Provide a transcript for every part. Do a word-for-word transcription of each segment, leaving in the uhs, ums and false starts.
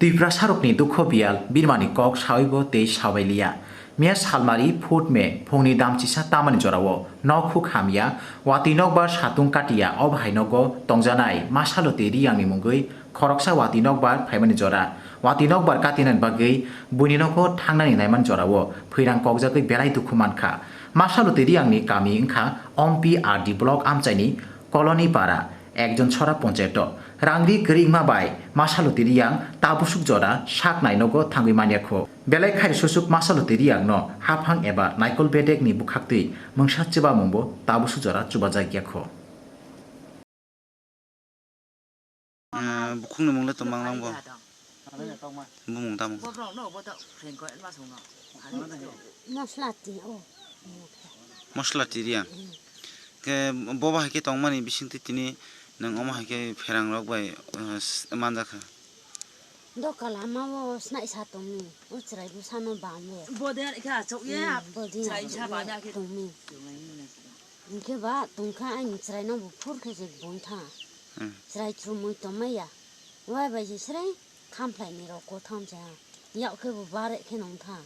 Twiprasarokni dukho biyal birmani kok sawibo tei sabailiya. Miya salmari fourth May phungni damchisa tamani jorao nok huk hamya, watwi nokbar satung katiya, o bahai nogo tongjanai Masalo tei Riyangni mungwi khoroksa watwi nokbar phaimani jora. Watwi nokbar katinani bagwi buini nogo thangnani naimani jorao phwirang kokjagwi belai dukhu mankha. Masalo tei Riyangni kami wngkha Ompi R D block amchaini Koloni para. Ekjon sora ponchayato rangri kwrwi wngma bai Masalo tei Riyang tabusuk jora sak nainogo thangwi manya kho. Belai khai susuk Masalo tei Riyangno haphang eba naikol bedekni bwkhaktwi mungsa chubamungbo tabusuk jora chubajak ya kho. Ah, bukhukni mungno tongmang langbo. Bumung tamo? Masla ti o. Masla ti Riyang. Ke bo bahai khe tongmani bisingtwi tini nwng omo hai khe pherang rok bai, eh, s-, manjakha. Doka lama o snai sa tongni, o chwrai bwsano bam o. Bo de khe achuk ye. Hmm, bo de chwrai sa banya khe tongni. Hwnkhe ba tongkha ani chwraino bo phur khe se bui tha. Hmm. Chwrai chumui tongmaya. Wai bai se sreng khamplaini rok kothom se ha. Yak khe bo bare khe nong tha.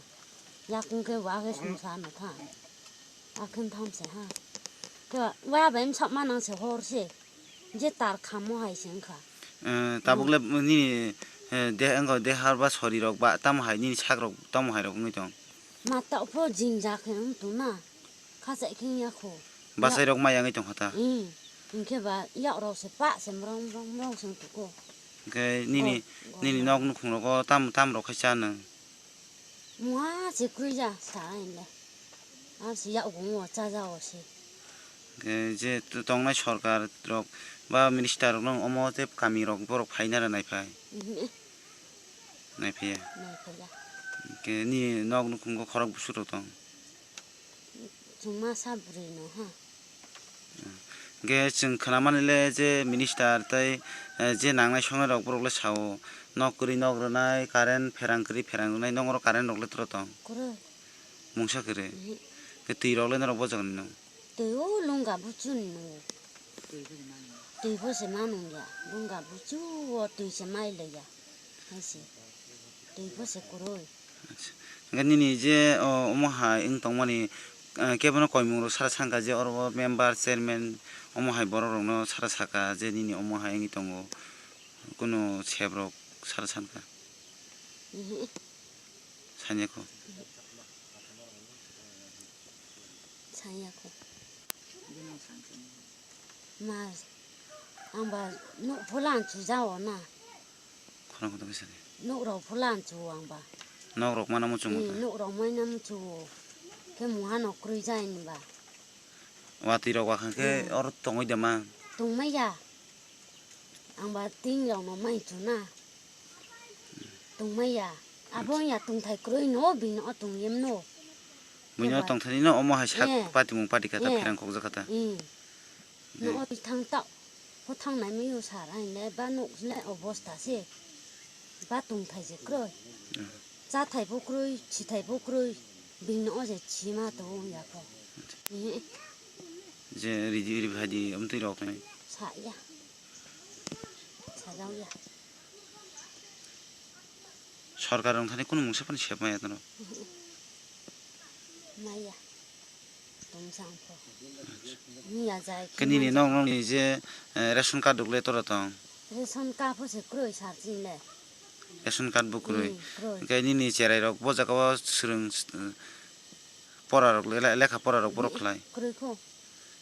Yakung khe bo age sumsa no tha. Akhwn tham se ha. Khe wa bai msak ma nang se hor se. Je tar khamo hai se wngkha. Eh, tabuk le nini, eh, de-, wngkha de har ba sori rok ba tamo hai nini sak rok tamo hai rok wngwi tong? Ma ta pho jing ja khe wng tong na. Kha chai khe wng ya kho. Bachai rok ma yangwi tong kha ta? Hmm. Hwnkhe ba yak rok se pa se mrong mrong mrong se wng tong kho. Hwnkhe nini, oh, nini nok nukhung rogo tam, tam rok khai cha nwng? Mua se kwrwi ja sa le. Ar se yakung o cha ja o se. Hwnkhe je t-, tongnai sorkar rok ba minister rok no omo tei kami rok borok phai nara nai phai? Mhm. Nai phai ya? Nai phai ya. Hwnkhe nini nok nukhung o khorok busu rok tong? Chwng masa bwrwi no ha. Hwnkhe chwng khwnamani le je minister tei, eh, je nangnai songnai rok borok le sao, nok kwrwi nok rwnai, current pherang kwrwi pherang rwnai, nok oro current rok le tro tong? Kwrwi. Mungsa kwrwi? Mhm. Khe twi rok le norok bojak ni no? Twi o lungga buchu ni no. Twi bo se ma nung ya, lungga buchu o twi se mai le ya. Hai se. Twi bo se kwrwi. Acha. Hwnkhe nini je, o, omo hai wng tongmani, eh, kebono koimung rok sara sankha je oro o member, chairman omo hai borok rokno sara saka je nini omo hai wngwi tongo, kunu sep rok sara sankha? Mhm. Sanya kho. Sanya kho. Ma, ang ba nuk phulan chuja o na. Khorang kotor khe sadi. Nuk rok phulan chu ang ba. Nok rok mana muchung. Hmm, nuk rok mana muchung. Khe muha no kwrwi jai ni ba. Watwi rok ba khan khe, hmm, oro tongwi de ma. Tongmai ya. Ang ba ting rok no mai chu na. Tongmai ya. Abo ya tongthai kwrwi no bini o tong yem no. Buino tongthani no omo hai sak, eh, patimung pati kha ta, eh, pherang kokjak kha ta. Hmm. No o thang ta, o thang nai mai o sar ai le ba nuk le obosta se. Ba tongthai je kwrwi. Hmm. Chathai bo kwrwi, chithai bo kwrwi. Bini o je chima to ya ko. Eh. Je ridi ri bhai di amtwi rok nai. Sa ya. Sa jao ya. Sorkar rok thani kunu mungsa phano sep maya tono. Maya. Tong sang pho. Acha. Miya jai khe nini maya. Nok, nokni je, eh, ration card rok le tora tong? Ration card pho se kwrwi sar chini le. Ration card bo kwrwi. Hmm, kwrwi. Hwnkhe nini cherai rok bo jaga o swrwng, eh, pora rok le-, lekha pora rok borok khlai? Kwrwi kho.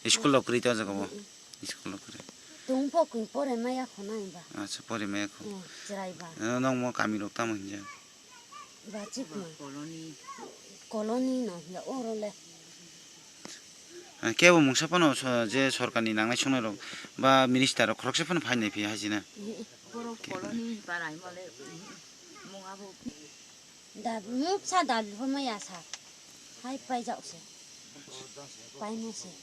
School rok kwrwi ta jaga o? Hmm, hmm. School rok kwrwi. Tong pho kwrwi pore maya kho nai ba. Acha, pore maya kho. Hmm, cherai ba. Eh, nokmo kami rok tamo hinjak? Bachikma. Colony. Colony no ya oro le. Ah, kebo mungsa phano so-, je sorkarni nangnai songnai rok ba minister rok khoroksa phano phai nai phi hai sina. Borok colony bara himo le, mung abo. Da, mungsa dabi pho maya sa. Hai paijak se. Paino se.